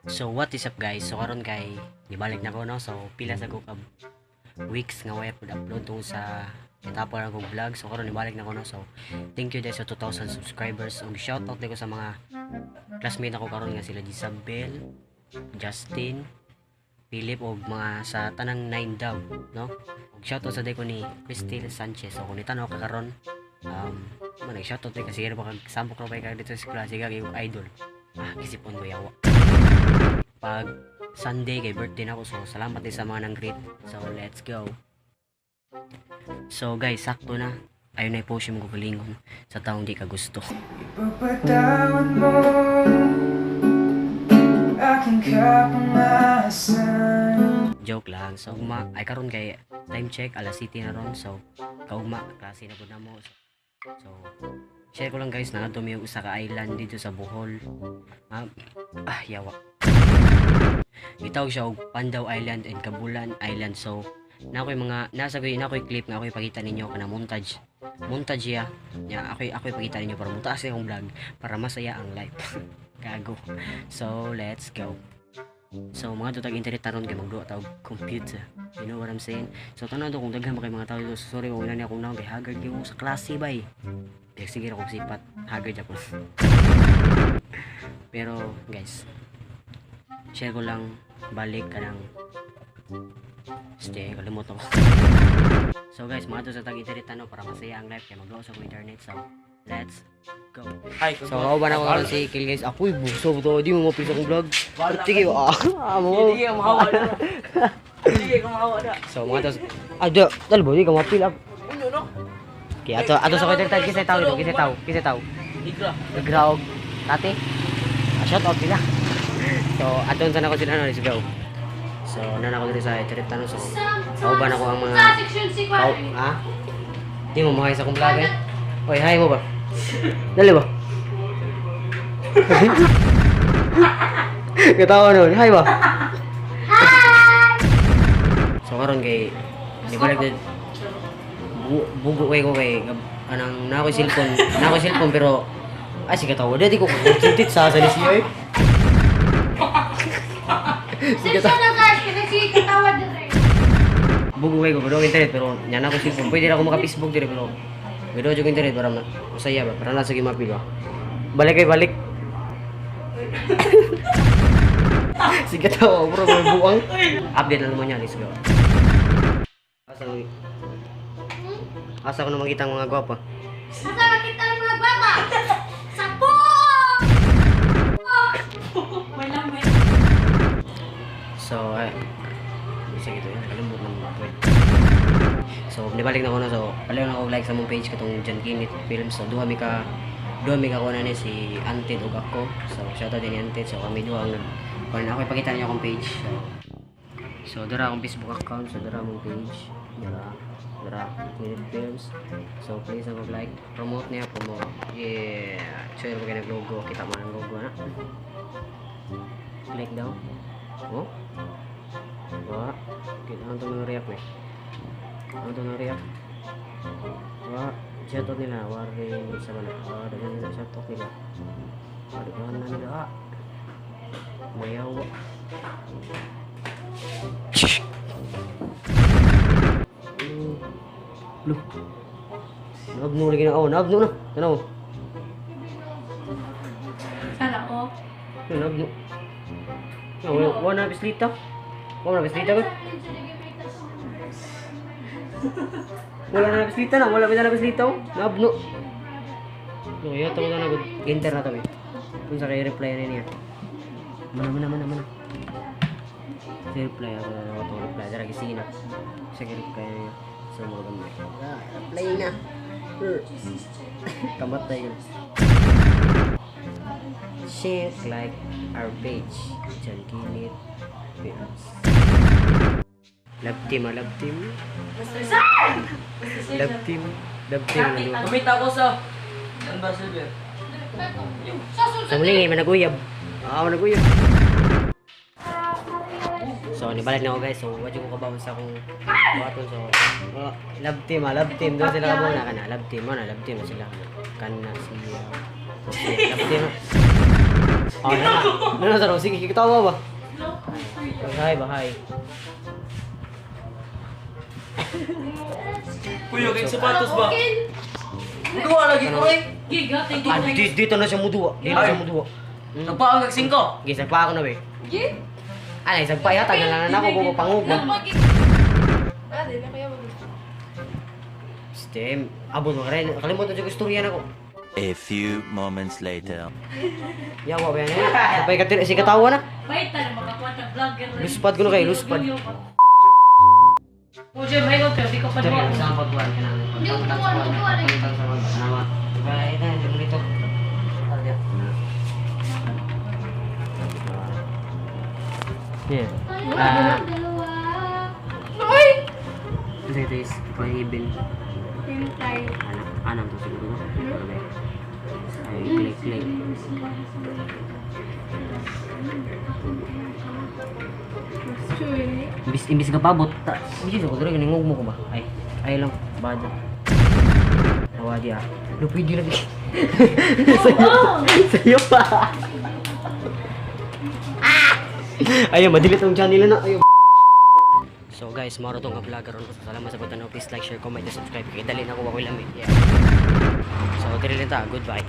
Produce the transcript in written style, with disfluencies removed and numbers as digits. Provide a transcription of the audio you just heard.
So what is up, guys? So karon kay nibalik na ko, no. So pila sa ko ka weeks nga way pud upload tungod sa kitapon akong vlog. So karon nibalik na ko, no. So thank you guys sa 2,000 subscribers. Ug shout out ko sa mga classmate ako karon nga sila Isabel, Justin, Philip ug mga sa tanang 9 daw, no? Ug shout out sa day ko ni Crystal Sanchez. So kung itanaw ka karon, man shout out kasi baka sambok ra pa ka dito sa eskwela, sige kay idol. Ah, kisipon ko yawa. Pag Sunday kay birthday na ako, so salamat din sa mga nang greet. So let's go. So guys, sakto na. Ayun na i-post yung kagalingon sa taong di ka gusto. Ipagpatawad mo aking kapangasan. Joke lang. So ugma ay karon kay time check alas 7 na ron. So kaugma klase na pud namo. So share ko lang, guys, na mi og usa ka island dito sa Bohol. Ah, yawa. Gitawag siya og Pandaw Island and Kabulan Island. So na ako'y mga nasa ko'y na ako'y clip nga ako'y pakita ninyo kana montage. Montage ya. Ya ako'y pakita ninyo para mutaas akong vlog para masaya ang life. Gago. So let's go. So mga tutag internet taron kay magduwa ta og computer. You know what I'm saying? So tanaw to kung daghan ba kay mga tao dito. So, sorry kung inani akong naon kay haggard kay ko sa klase bay. Kaya sige ra kog sipat, haggard ako. Pero guys, share ko lang balik ka ng stay kalimot ako. So guys, mga to sa tag internet ano para masaya ang life kay magduwa sa akong internet. So let's go. Hi. So kauban ako karon si Kill, guys. Ako'y busog to. Di mo mapil sa akong vlog. Sige, ah, mo. Hindi ka mahawa na. Hindi ka mahawa na. So mga to, ah, di, dal ba di ka mapil ah. Ano no? Okay, ato ato sa internet kisay tao ito, kisay tao, kisay tao. Igra. Nagraog tate. Ah, shout out nila. So aton sana ko sila, no, let's go. So nana ko diri sa internet tanong, so kauban ako ang mga Sa section C. Kau, ah? Di mo mahay sa akong vlog eh. Oy, hi mo ba? Dali ba? Katawa nun, hi ba? Hi! So karon kay nibalik na bugo kay ko kay anang na ako'y cellphone, na ako'y cellphone pero ay sige tawa di ko concentrate sa siya eh. Sige Section na guys, kasi si katawa dire. Bugo kay ko pero ang internet pero nya na ako cellphone. Pwede ra ako maka-Facebook dire pero pero jud internet para masaya ba para nasa gimapil ba. Balik kay balik. Sige tawa bro, may buang. Update lang mo niya, let's go. Asa ko Asa ko na makita ang mga gwapa? Asa makita ang mga gwapa? Sa po! Wala may. So, ay, sige to yun, kalimut na mga pwede. So, nibalik na ko na. So, paliw na ako like sa mong page katong John Kinit Films. So, duha mi ka kuha na ni si Anted ug ako. So, shoutout din ni Anted. So, kami duha ang kuha na ako ipakita niyo akong page. So, so dara akong Facebook account. So, dara akong page. Dara, dara, Kinit Films. So, please ako like, promote niya, promote. Yeah. Share mo kayo nag-logo. Kita mo ang logo na. Click daw. Oh. Wa. Kita ang itong react eh. Ang itong react. Wa. Shoutout nila. Warren sa mana. Ah, daghan nila shoutout nila. Ah, daghan na nila. Ah. Mayawa. Loh. Nabno lagi na. Oh, nabno na. Tanaw. Sana oh. Nabno. Oh, wala, wala na bislita. Wala na bislita ko. Wala na bislita na, wala na bislita oh. Nabno. No, yato na gud. Enter na to eh. Kung sa kay reply na niya. Mana mana mana mana. Sa reply ako na ako reply dara gising na. Sa kay reply niya. So mga gamay. Ah, reply na. Kamatay ka. Share, like our page. John Kinit Films. Love team, ah, love team. Love team. Love team na duha. Kumita ako sa Anbar Silver. Sa muli ngayon, managuyab. Ah, managuyab. So, nibalik na ako, guys. So, wadyo ko kabaw sa akong buhaton. So, oh, love team, ah, love team. Doon sila kabaw na kana. Love team, ano, love team na sila. Kana si, love team. Ah. Oh, na. Na na sige, kitawa ba? Bahay, bahay. Kuya, kay sapatos ba? Duwa lagi ko eh. Giga, thank Ah, dito na siya muduwa. Dito na siya muduwa. Nagpaang kag singko. Okay, sagpa ako na be. Anay, sagpa yata na lang na ako ko pangug ba. Ah, di na kaya mag- Stem, abot mo rin. Kalimutan sa istorya na ko. A few moments later. Yawa ba yan? Sabay ka si katawa na. Wait, tayo makakuha ng vlogger. Luspad ko na kayo, luspad. Ujo, may go pero di ko pa Sorry, duwa. ang sa pagkuhan ka namin. Hindi ko tuwan, tuwan eh. Tama. Diba, ito, hindi mo nito. Yeah. Ah. Dalawa. Uy! Ito is prohibin. Hintay. Anak, anak to siguro. Ano ba? Ay, click, click. Imbis, imbis ka pabot, ta, imbis ako dere ganingog mo ko ba? Ay, ay lang, bada. Nawa di ah. Lo pwede lagi. Sa'yo, sa'yo pa. Ah! Ayaw, madilit ang channel na. Ayaw. So guys, maro tong vlog karon. Salamat sa pagtanaw. Please like, share, comment, and subscribe. Kay dali na ko ako'y lami. Yeah. So, diri lang ta. Goodbye.